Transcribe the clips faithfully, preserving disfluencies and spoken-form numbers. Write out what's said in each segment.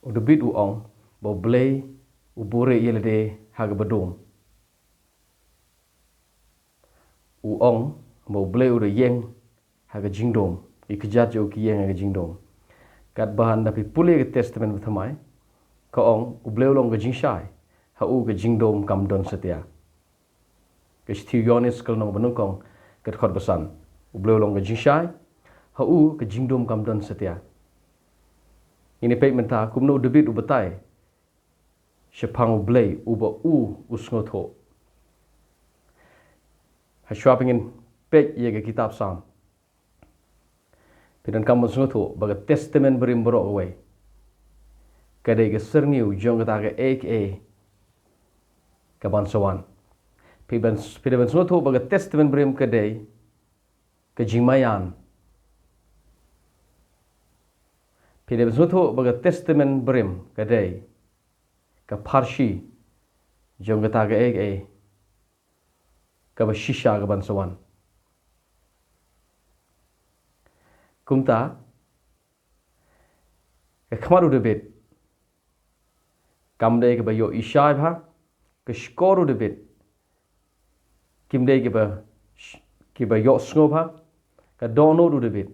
U David u ong ba U Blei u buhrieh ïa lade ha kaba dum. U ong ba U Blei u da ïeng ha ka jingdum, ki kjat jong u ki ïeng ha ka jingdum. Katba haba phi pule ka Testament Bathymmai, ka ong U Blei u long ka jingshai, ha u ka jingdum kam don satia. Ka shithi u Ïoannis ka lynnong banyngkong, ka dkhot basan. U Blei u long ka jingshai, ha u ka jingdum kam don satia. Ngin ïa peit mynta kumno U David u batai shaphang U Blei uba u u sngewthuh. Hashwa ba ngin peit ïa ka kitab Salm, phi donkam ban sngewthuh ba ka Testament Barim baroh kawei ka dei ka syrngiew jong kata kaei kaei kaban sa wan. Phi ban, phi dei ban sngewthuh ba ka Testament Barim ka dei ka jingmaïan. Phi dei ban sngewthuh ba ka Testament Barim ka dei ka pharshi jong kata kaei kaei kaba shisha kaban sa wan. Kumta, ka khmat U David kam dei kaba ïoh ishai bha, ka shkor U David kim dei kiba, kiba ïohsngew bha, ka dohnud U David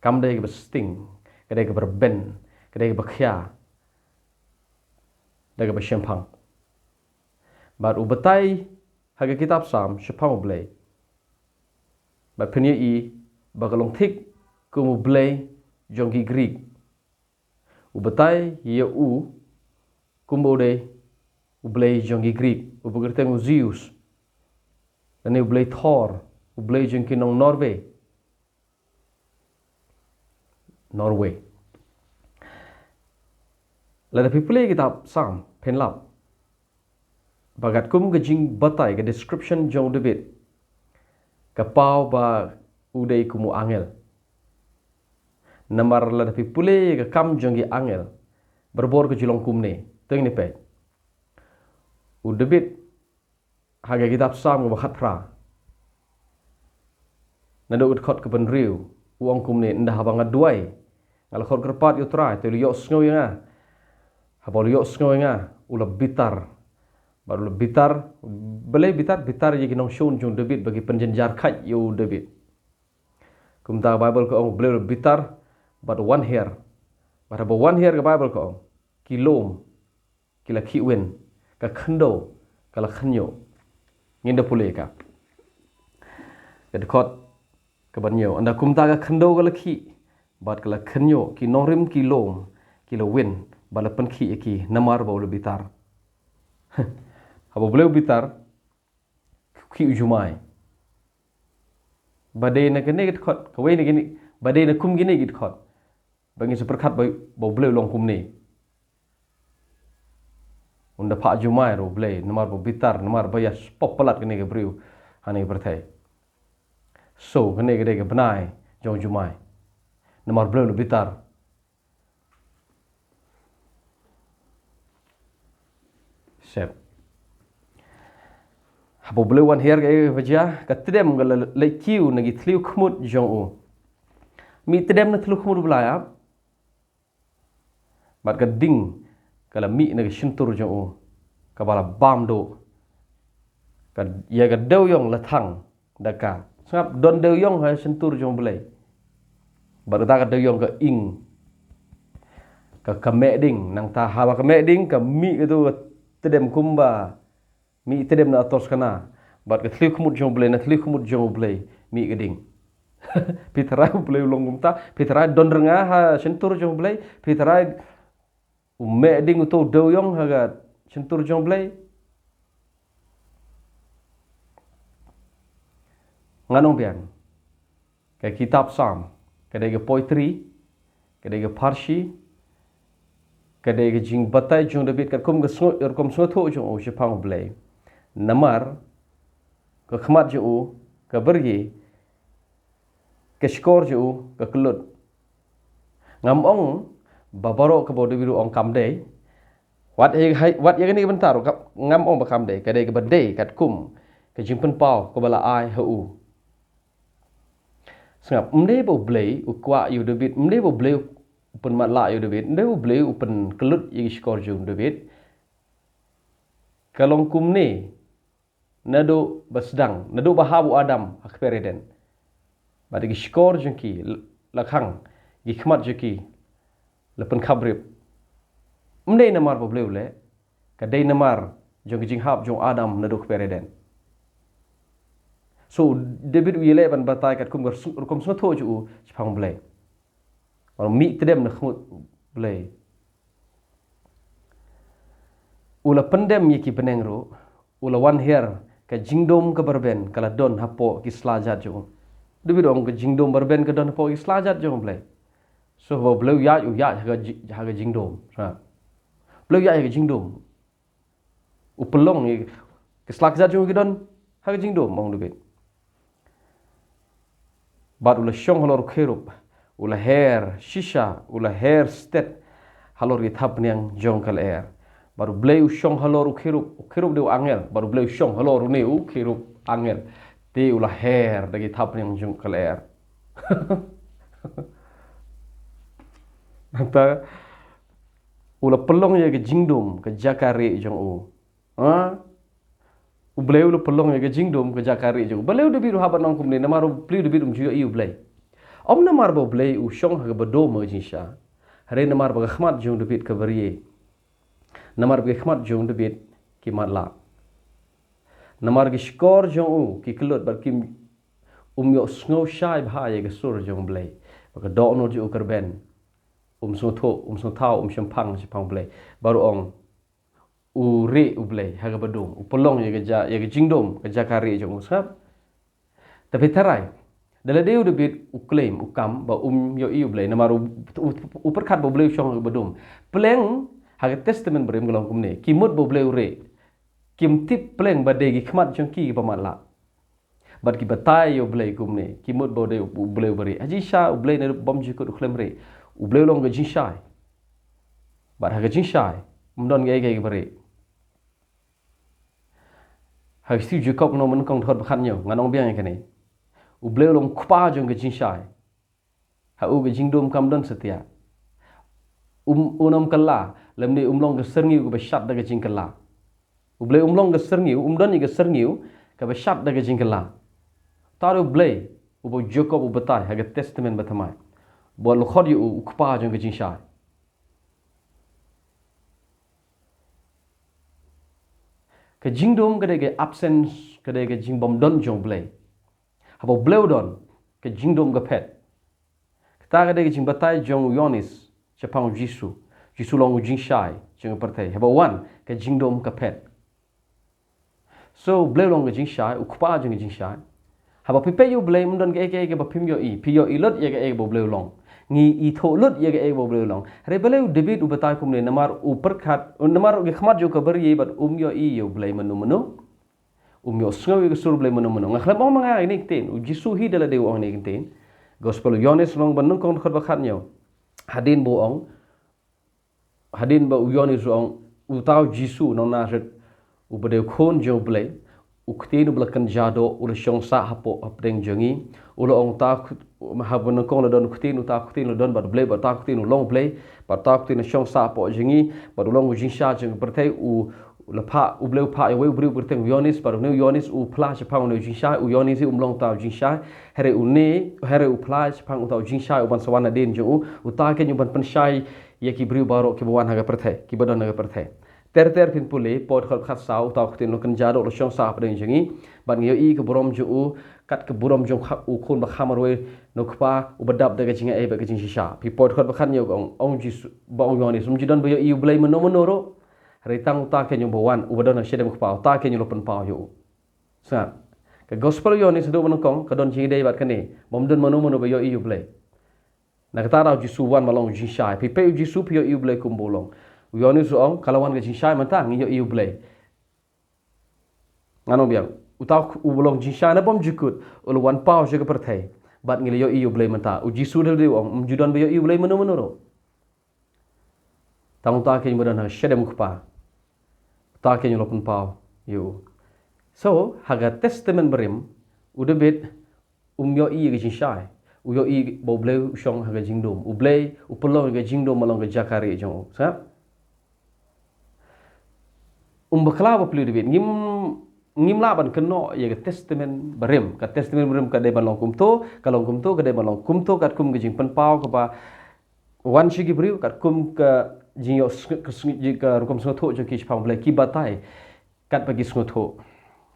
kam dei kaba sting, ka dei kaba rben, ka dei kaba khia, da kaba shemphang. Bad u batai ha ka kitab Salm shaphang U Blei. Bad phin ïohi ba ka long thik kum U Blei jong ki Greek. U batai ïa u kumba u dei U Blei jong ki Greek, uba kyrteng u Zeus, lane U Blei Thor, U Blei jong ki nong Norway. Norway. Lada phi pule kitab Salm, phin lap ba katkum ka jingbatai, ka description jong U David, ka paw ba u dei kum u angel. Namar lada phi pule ka kam jong ki angel, barabor ka ju long kumne. To ngin ïa peit. U David ha ka kitab Salm kaba khatphra, naduh ka dkhot kaba hynriew, u ong kumne: Ynda haba nga duwai, nga la khot kyrpad ïa U Trai, te u la ïohsngew ïa nga. Haba u la ïohsngew ïa nga, u la bitar. Bad u la bitar, balei bitar? Bitar ïa ki nongshun jong U David ba ki pynjynjar kheit ïa U David. Kumta ka Baibl ka ong U Blei u la bitar bad u wan hiar. Bad haba u wan hiar, ka Baibl ka ong, ki lum ki la khih win, ka khyndew ka la khynñiuh. Ngin da pule ka, ka dkhot kaba hynñiew. Ynda kumta ka khyndew ka la khih bad ka la khynñiuh, ki nongrim ki lum ki la win bad la pynkhih ïa ki, namar ba u la bitar. Haba U Blei u bitar, khih u jumai. Ba dei na kane ka dkhot, kawei na kine, ba dei na kum kine ki dkhot, ba ngin sa pyrkhat ba, ba U Blei u long kumne. Un da phah jumai ruh U Blei, namar ba u bitar, namar ba ïa spah palat kane ka briew ha kane ka pyrthei. So, kane ka dei ka bnai jong u jumai, namar U Blei u la bitar. Sep. Haba U Blei u wan hiar, kaei kaba jia? Ka tdem ka la leit kiew na ki thliew khmut jong u. Mih tdem na thliew khmut U Blei, ap. Bad ka ding ka la mih na ka shyntur jong u, kaba la bam duh. Ka, ïa ka dewiong la thang da ka. Sngap, don dewiong ha shyntur jong U Blei. Bad kata ka dewiong ka ing. Ka, ka meh ding, nangta haba ka meh ding, ka mih katu ka tdem kumba mih tdem na atos kana. Bad ka thliew khmut jong U Blei, na thliew khmut jong U Blei mih ka ding. Phi tharai U Blei u long kumta? Phi tharai don rnga ha shyntur jong U Blei? Phi tharai u meh ding uto u dewiong ha ka shyntur jong U Blei? Ngan ong biang. Ka kitab Salm ka dei ka poetry, ka dei ka pharshi, ka dei ka jingbatai jong David katkum ka sngew, rukom sngewthuh jong u shaphang U Blei. Namar ka khmat jong u ka byrngi, ka shkor jong u ka kyllut. Ngam ong ba baroh kaba u David u ong kam dei. Wat ïa, wat ïa kane ka bynta ruh, ka, ngam ong ba kam dei, ka dei kaba dei katkum ka jingpynpaw kaba la ai ha u. Sngap, ym dei ba U Blei u kwah ïa u David, ym dei ba U Blei u, u pynmatlah ïa u David, ynda u Blei u pynkyllut ïa ki shkor jong u David. Ka long kumne, naduh ba sdang, naduh ba hap u Adam ha kper Eden. Bad ki shkor jong ki, la khang, ki khmat jong ki la pynkhap rip. Ym dei namar ba u Blei u leh, ka dei namar jong ki jinghap jong u Adam naduh kper Eden. So, David u ïaleh ban batai katkum ka rukom sngewthuh jong u shaphang u Blei. Ong mih tdem na khmut u Blei. U la pyndem ïa ki bneng ruh, u la wan hiar, ka jingdum kaba rben ka la don hapoh ki slajat jong u. David ong ka jingdum ba rben ka don hapoh ki slajat jong u Blei. So ba u Blei u ïaid, u ïaid ha ka ji-, ha ka jingdum. Ha. U Blei u ïaid ha ka jingdum. U pynlong ïa ki slajat jong u ki don ha ka jingdum, ong u David. Bad u la shong halor u kherub, u la her shisha, u la her stet halor ki thapniang jong ka lyer. Bad u Blei u shong halor u kherub, u kherub dei u angel, bad u Blei u shong halor une u kherub, angel. Te u la her da ki thapniang jong ka lyer. Nangta u la pynlong ïa ka jingdum ka jaka rieh jong u. Ha? U Blei u la pynlong ïa ka jingdum ka jaka rieh jong u. Balei u David u hap ban ong kumne, namar u Blei, u David um ju ïohi ïa u Blei. Ym namar ba u Blei u shong ha kaba dum ha ka jingshisha. Hynrei namar ba ka khmat jong u David kaba rieh. Namar ba ka khmat jong u David ki matlah. Namar ki shkor jong u ki kyllut bad kim um ïohsngew shai bha ïa ka sur jong u Blei. Ba ka dohnud jong u ka rben. Um sngewthuh, um sngewthaw, um shemphang shaphang u Blei. Bad u ong u rieh u Blei ha kaba dum, u pynlong ïa ka ja-, ïa ka jingdum ka jaka rieh jong u, sngap. Te phi tharai, da lade u David u claim, u kam ba um ïohi u Blei, namar u, u, u pyrkhat ba u Blei u shong ha kaba dum. Pleng ha ka Testament Barim ka long kumne, ki mut ba u Blei u rieh, kim tip pleng ba dei ki khmat jong ki kiba matlah. Bad ki batai ïa u Blei kumne, ki mut ba u dei u Blei uba rieh. Ha jingshisha u Blei ne bym jukut u khlem rieh. U Blei u long ka jingshai. Bad ha ka jingshai, ym don kaei kaei kaba rieh. Ha ka shithi u Jakob lynnong ba nyngkong dkhot ba khathynñiew, ngan ong biang ïa kane. U Blei u long u kpa jong ka jingshai. Ha u ka jingdum kam don satia. Um, un ym kylla, lymne um long ka syrngiew kaba shad da ka jingkylla. U Blei um long ka syrngiew, um don ïa ka syrngiew kaba shad da ka jingkylla. Uta u Blei uba u Jakob u batai ha ka Testament Bathymmai. Ba u la khot ïa u u kpa jong ka jingshai. Ka jingdum ka dei ka absence, ka dei ka jingbymdon jong u Blei. Haba u Blei u don, ka jingdum ka phet. Kata ka dei ka jingbatai jong u Ïoannis shaphang u Jisu. Jisu long u jingshai jong ka pyrthei. Haba u wan, ka jingdum ka phet. So u Blei u long ka jingshai, u kpa jong ka jingshai. Haba phi peit ïa u Blei, ym don kaei kaei kaba phim ïohi, phi ïohi lut ïa kaei kaba u Blei u long. Ngi ithuh lut ïa kaei kaba u Blei u long. Hynrei balei u David u batai kumne, namar u pyrkhat, namar ka khmat jong u kaba rieh bad um ïohi ïa u Blei mano mano. Um ïohsngew ïa ka sur u Blei mano mano. Nga khlem ong ma nga ine i ktien, u Jisu hi da lade u ong ine i ktien. Gospel u Ïoannis lynnong ba nyngkong dkhot ba khathynñiew. Hadien ba u ong, hadien ba u Ïoannis u ong, uta u Jisu nong Nasaret, uba dei u Khun jong u Blei, u Ktien uba la kynja doh, u la shong sah hapoh hapdeng jong ngi, u la ong uta u Kt-, haba nyngkong la don u Ktien, uta u Ktien la don bad u Blei, bad uta u Ktien u long u Blei, bad uta u Ktien la shong sah hapoh jong ngi, bad u long u jingshai jong ka pyrthei, u la phah, u Blei u phah ïa uwei u briew kyrteng u Ïoannis, bad une u Ïoannis u phla shaphang une u jingshai, u Ïoannis hi um long uta u jingshai, hynrei une, hynrei u phla shaphang uta u jingshai uban sa wan hadien jong u, uta kein uban pynshai ïa ki briew baroh kiba wan ha ka pyrthei, kiba don ha ka pyrthei. Ter ter phin pule, poi dkhot khatsaw, uta u Ktien u la kynja doh, u la shong sah hapdeng jong ngi, bad ngi ïohi ka burom jong u, kat ka burom jong u Khun ba kham marwei na u Kpa, uba dap da ka jingai bad ka jingshisha. Phi poi dkhot ba khathynñiew ka ong, ong Jisu, ba ong u Ïoannis, um ju don ba ïohi u Blei mano mano ruh. Hynrei tang uta kein uba wan, uba don ha shadem u Kpa, uta kein u la pynpaw ïa u. Sngap. Ka Gospel u Ïoannis haduh ba nyngkong, ka don jingïadei bad kane, bym don mano mano ba ïohi ïa u Blei. Na kata ka daw u Jisu u wan ban long u jingshai. Phi peit u Jisu phi ïohi u Blei kumba u long. U Ïoannis u ong, ka la wan ka jingshai mynta ngi ïohi u Blei. Ngan ong biang. Uta u, uba long jingshai na bymjukut, u la wan paw sha ka pyrthei. Bad ngi la ïohi u Blei mynta. U Jisu da lade u ong, um ju don ba ïohi u Blei mano mano ruh. Tang uta kein uba don ha shadem u Kpa. Uta kein u la pynpaw ïa u. So, ha ka Testament Barim, u David um ïohi ïa ka jingshai. u ïohi ba U Blei u shong ha ka jingdum. U Blei u pynlong ka jingdum halong ka jaka rieh jong u. Sa? Um bakla ba pli David. Ngim, ngim lah ban kynnoh ïa ka Testament Barim. Ka Testament Barim ka dei ban long kumto, ka long kumto, ka dei ban long kumto, katkum ka jingpynpaw kaba wan sha ki briew, katkum ka jingïoh sng-, ka sng-, ka rukom sngewthuh jong ki shaphang U Blei, ki batai katba ki sngewthuh.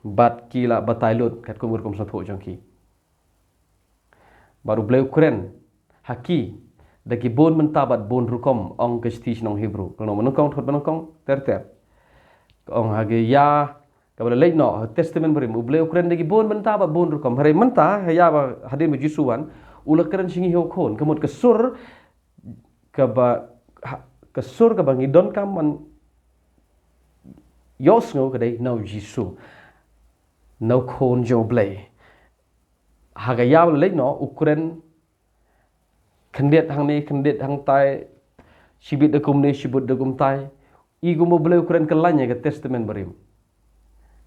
Bad ki la batai lut katkum ka rukom sngewthuh jong ki. Bad U Blei u kren ha ki da ki bun bynta bad bun rukom, ong ka shithi shnong Hebru. Ka long ba nyngkong, thot ba nyngkong, ter ter. Ka ong ha ka ïa kaba la leit noh, ha Testament Barim, U Blei u kren da ki bun bynta bad bun rukom. Hynrei mynta, ha ïa ba hadien ba U Jisu u wan, u la kren sha ngi ha u Khun. Ka mut ka sur kaba, ha, ka sur kaba ngi donkam ban ïohsngew ka dei na U Jisu, na u Khun jong U Blei. Ha ka ïa ba la leit noh, u kren khyndiat hangne, khyndiat hangtai, shibit da kumne, shibit da kumtai. I kumba U Blei u kren kyllaiñ ha ka Testament Barim.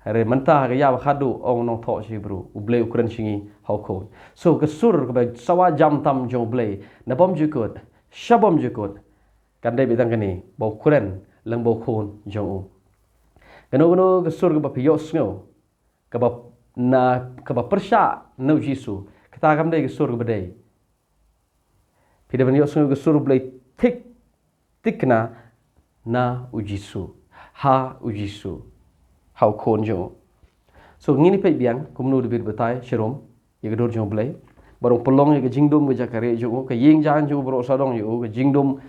Hynrei mynta ha ka ïa ba khadduh, ong u nongthoh Hebru, U Blei u kren sha ngi ha u Khun. So ka sur kaba sawa jam tam jong U Blei, na bymjukut sha bymjukut, kan dei beit tang kane, ba u kren lyngba u Khun jong u. Kano kano ka sur kaba phi ïohsngew, kaba na, kaba pyrshah na U Jisu, kata kam dei ka sur kaba dei. Phi dei ban ïohsngew ka sur U Blei thik thikna na U Jisu, ha U Jisu, ha u Khun jong u. So ngin ïa peit biang kumno U David u batai sharum ïa ka dur jong U Blei. Baroh pynlong ïa ka jingdum ka jaka rieh jong u, ka ïing jaiñ jong u baroh sawdong ïa u, ka jingdum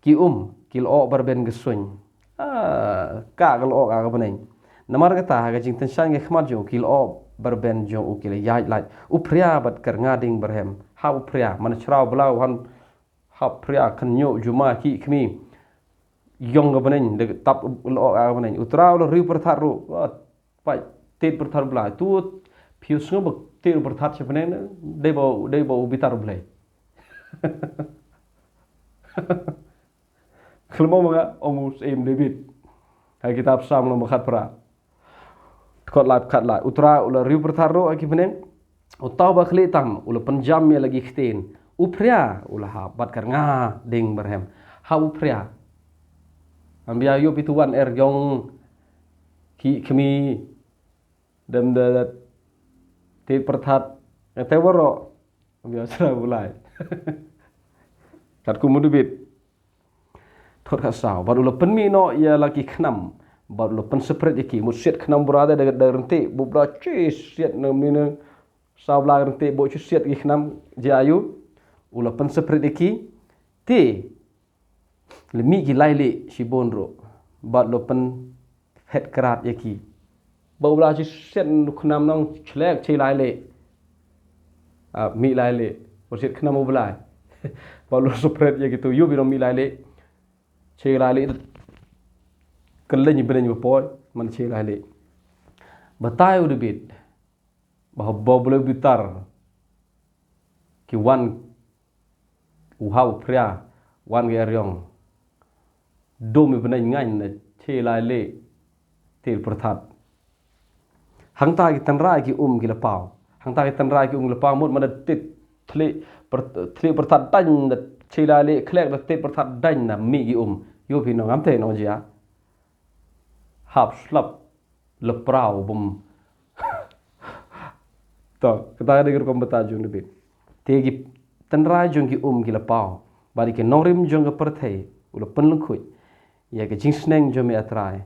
ki um ki la oh ba rben ka suiñ. Ah, ka ka la oh ka ka bneng. Namar kata ha ka jingtyngshaiñ ka khmat jong u ki la oh ba rben jong u ki la ïaid lait. U phria bad ka rnga dieng barhem. Ha u phria, man shraw bla u han hap phria, khynñiuh, juma, khih khmi. Ïong ka bneng, da tap u la oh ka ka bneng. U Trai u la riewpyrthat ruh. Ah, pait, tied pyrthat U Blei. Tu phi ïohsngew ba tied pyrthat sha bneng ne, dei ba, dei ba u bitar U Blei. Khlem ong ma nga, ong u Syiem David ha kitab Salm lynnong ba khatphra, dkhot lai, khatlai. U Trai u la riewpyrthat ruh ha ki bneng. Uta uba khlieh tam u la pynjam ïa la ki ktien. U phria u la hap bad ka rnga dieng barhem. Ha u phria. Ym bia ïoh phi tu wan er ïong, khih khmi, dem da tied pyrthat, nga te baroh. Ym bia sra bulai. Katkum u David. Thot khatsaw. Bad u la pynmih noh ïa la ki khnam. Bad u la pynsyrped ïa ki. Mut siat khnam bra da, da, da ryntih. Bad bra shi siat na mine. Saw bla ryntih bad shi siat ki khnam jia ïa u. U la pynsyrped ïa ki. Te la mih ki lai lieh shibun ruh. Bad u la pynphet krad ïa ki. Ba u la shi siat u khnam nong shlek shi lai lieh. Ah, mih lai lieh. Ba siat khnam u Blei. Ba u la syrped ïa ki tu ïa u bi nong mih lai lieh. Shi lai lieh. Kylleng bneng ba poi, man shi lai lieh. Batai u David. Ba, ba u Blei u bitar. Ki wan u ha u phria, wan ka eriong. Dum i bneng ngaiñ na shi lai lieh tied pyrthat. Hangta ki tynrai ki um ki la paw. Hangta ki tynrai ki um ki la paw mut man da tied thlieh pyr-, thlieh pyrthat daiñ da shi lai lieh khlek da tied pyrthat daiñ na mih ki um. Ïoh phi nong am te nong jia. Hap slap la praw bym. To, kata ka dei ka rukom batai jong u David. Te ki tynrai jong ki um ki la paw. Bad ïa ki nongrim jong ka pyrthei u la pynlyngkhuid ïa ka jingsneng jong me A Trai.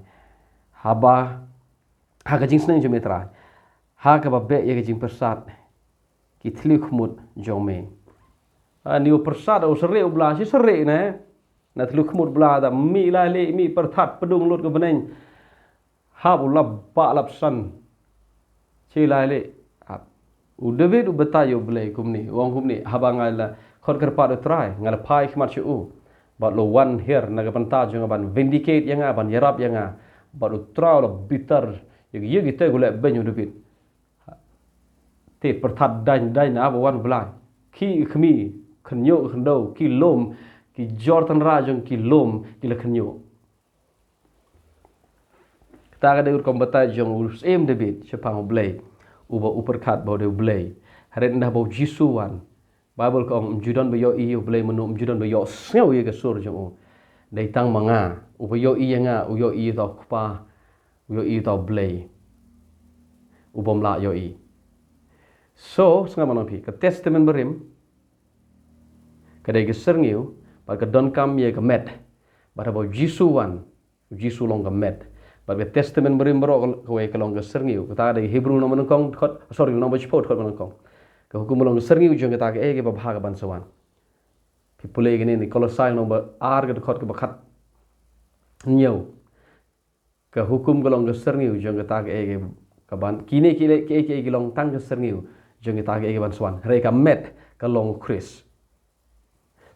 Haba, ha ka jingsneng jong me A Trai. Ha kaba beh ïa ka jingpyrsad ki thliew khmut jong me. Ani u pyrsad u syrih u Blei shi syrih ne. Na thliew khmut Blei da mih lai lieh mih pyrthat pdung lut ka bneng. Hap u lap ba lap san. Shi lai lieh. Hap. U David u batai ïa u Blei kumne, u ong kumne, haba nga la khot kyrpad U Trai, nga la phai khmat sha u. Bad u la wan hiar na ka bynta jong nga ban vindicate ïa nga, ban ïarap ïa nga. Bad U Trai u la bitar ïa ki, ïa kita ki leh beiñ u David. Tied pyrthat daiñ daiñ na ba wan Blei. Khih khmi, khynñiuh khyndew, ki lum, ki jor tynrai jong ki lum, ki la khynñiuh. Kata ka dei u rukom batai jong u Syiem David shaphang u Blei, uba u pyrkhat ba u dei u Blei. Hynrei ynda ba u Jisu wan, Bible ka ong, ym ju don ba ïohi ïa u Blei mynno, ym ju don ba ïohsngew ïa ka sur jong u. Dei tang ma nga, uba ïohi ïa nga, u ïohi ïa uta u Kpa, u ïohi ïa uta u Blei u bym lah ïohi. So, sngap ma nga phi, ka Testament Barim ka dei ka syrngiew, bad ka donkam ïa ka met. Bad haba u Jisu u wan, u Jisu u long ka met. Bad ka Testament Barim baroh kawei ka long ka syrngiew. Kata ka dei Hebru lynnong banyngkong dkhot, sorry, lynnong bashiphew dkhot banyngkong. Ka hukum ka long ka syrngiew jong kata kaei kaba bha kaban sa wan. Phi pule kane na Kolosai lynnong ba ar ka dkhot kaba khathynñiew. Ka hukum ka long ka syrngiew jong kata kaei kaban, kine kiei kiei ki long tang ka syrngiew jong kata kaei kaban sa wan. Hynrei ka met ka long u Khrist.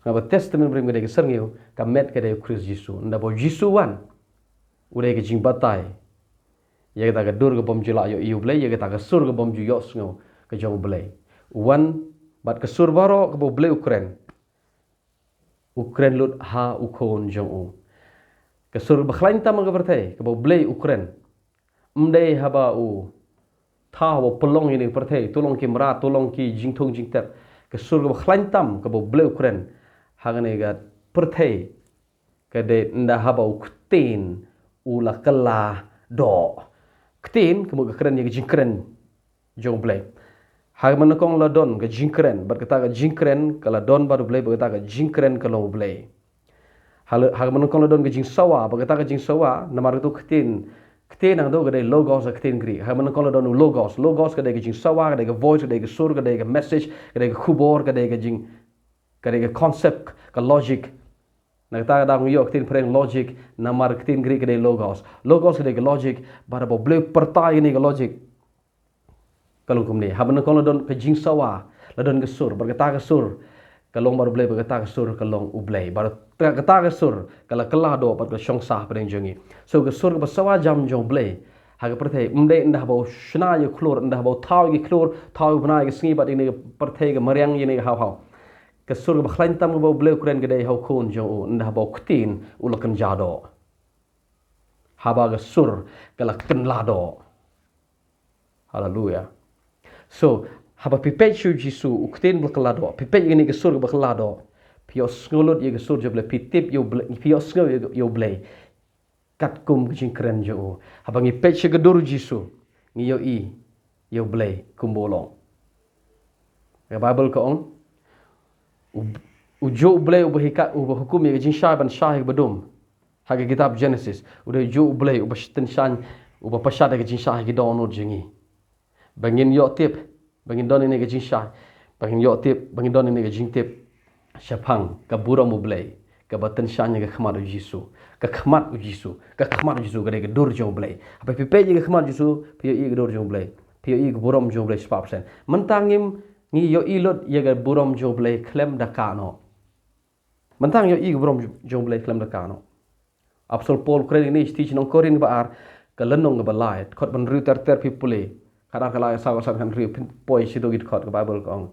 Nga ba Testament Barim ka dei ka syrngiew, ka met ka dei u Khrist Jisu. Ynda ba u Jisu u wan, u dei ka jingbatai ïa kata ka dur ka bym ju lah ïohi ïa u Blei, ïa kata ka sur ka bym ju ïohsngew ka jong u Blei. U wan bad ka sur baroh kaba u Blei u kren, u kren lut ha u Khun jong u. Ka sur ba khlaiñ tam ha ka pyrthei kaba u Blei u kren, ym dei haba u thaw ba pynlong ïa kane ka pyrthei, to long ki mrad, to long ki jingthung jingtep. Ka sur kaba khlaiñ tam kaba u Blei u kren ha kane ka pyrthei ka dei ynda haba u Ktien u la kylla doh. Ktien ka mut ka kren ïa ka jingkren jong u Blei. Ha kaba nyngkong la don ka jingkren, bad kata ka jingkren ka la don bad u Blei, bad kata ka jingkren ka long u Blei. Ha la, ha kaba nyngkong la don ka jingsawa, bad kata ka jingsawa, namar kata u Ktien, Ktien nangta ka dei Logos ha ka ktien Greek. Ha kaba nyngkong la don u Logos. Logos ka dei ka jingsawa, ka dei ka voice, ka dei ka sur, ka dei ka message, ka dei ka khubor, ka dei ka jing, ka dei ka concept, ka logic. Na kata ka daw ngi ïoh ka ktien phareng logic, namar ka ktien Greek ka dei Logos. Logos ka dei ka logic, bad haba u Blei u pyrta ïa kane ka logic, ka long kumne. Haba nyngkong la don ka jingsawa, la don ka sur, bad kata ka sur ka long bad u Blei, bad kata ka sur ka long u Blei. Bad kata ka sur ka la kylla doh bad ka la shong sah hapdeng jong ngi. So ka sur kaba sawa jam jong u Blei ha ka pyrthei, ym dei ynda haba u shna ïa u khlur, ynda haba u thaw ïa u khlur, thaw ïa u bnai, ïa ka sngi bad ïa kane ka pyrthei, ka mariang, ïa kane ka haw haw. Ka sur kaba khlaiñ tam kaba u Blei u kren ka dei ha u Khun jong u, ynda haba u Ktien u la kynja doh. Haba ka sur ka la kylla doh. Haleluya. So, haba phi peit sha u Jisu, u Ktien ba la kylla doh, phi peit ïa kane ka sur kaba kylla doh, phi ïohsngew lut ïa ka sur jong u Blei, phi tip ïa u Blei, phi ïohsngew ïa u Blei katkum ka jingkren jong u. Haba ngi peit sha ka dur u Jisu, ngi ïohi ïa u Blei kumba u long. Ka Baibl ka ong, u, u juh u Blei uba hikai, uba hukum ïa ka jingshai ban shai ha kaba dum. Ha ka kitab Genesis, u dei u juh u Blei uba tyngshaiñ, uba pynshad ïa ka jingshai ha ki dohnud jong ngi. Ba ngin ïoh tip, ba ngin don ïa kane ka jingshai, ba ngin ïoh tip, ba ngin don ïa kane ka jingtip shaphang ka burom u Blei kaba tyngshaiñ ha ka khmat u Jisu. Ka khmat u Jisu, ka khmat u Jisu ka dei ka dur jong u Blei. Haba phi peit ïa ka khmat u Jisu, phi ïohi ïa ka dur jong u Blei, phi ïohi ïa ka burom jong u Blei spah percent. Mynta ngim, ngi ïohi lut ïa ka burom jong u Blei khlem da kah noh. Mynta ngi ïohi ïa ka burom jong u Blei khlem da kah noh. Apostol Paul u kren ïa kane shithi sha ki nong Korinth kaba ar, ka lynnong kaba lai, dkhot ba hynriew ter ter, phi pule. Khadar ka lai, saw, saw, hynriew, phin poi shitom ki dkhot, ka Baibl ka ong.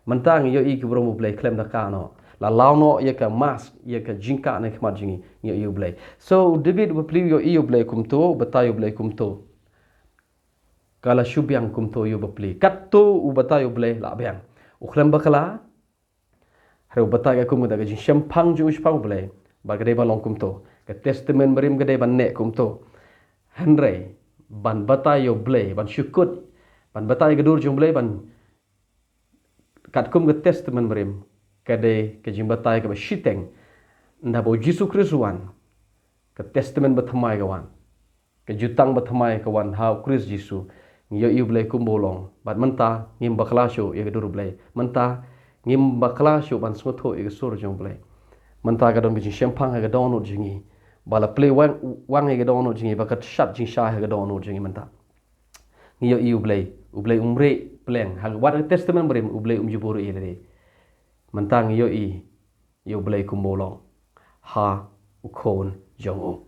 Mynta ngi ïohi ïa ka burom u Blei khlem da kah noh. La law noh ïa ka mask, ïa ka jingkah na ka khmat jong ngi, ngi ïohi ïa u Blei. So u David u bapli u ïohi ïa u Blei kumto, u batai ïa u Blei kumto. Ka la shu biang kumto ïa u bapli. Katto u batai ïa u Blei la biang. U khlem bakla, hynrei u batai katkum kata ka jingshemphang jong u shaphang u Blei, ba ka dei ban long kumto. Ka Testament Barim ka dei ban neh kumto. Hynrei ban batai ïa u Blei, ban shu kut, ban batai ïa ka dur jong u Blei, ban katkum ka Testament Barim, ka dei ka jingbatai kaba shiteng. Ynda ba u Jisu Khrist u wan, ka Testament Bathymmai ka wan. Ka Jutang Bathymmai ka wan ha u Khrist Jisu. Ngi ïohi ïa u Blei kumba u long. Bad mynta ngim bakla shuh ïa ka dur u Blei. Mynta ngim bakla shuh ban sngewthuh ïa ka sur jong u Blei. Mynta ka don ka jingshemphang ha ka dohnud jong ngi. Ba la plie wang, wang ïa ka dohnud jong ngi, ba ka shad jingshai ha ka dohnud jong ngi mynta. Ngi ïohi ïa u Blei, u Blei um rieh pleng. Ha ka, wat ha ka Testament Barim, u Blei um ju buhrieh ïa lade. Mynta ngi ïohi ïa u Blei kumba u long ha u Khun jong u.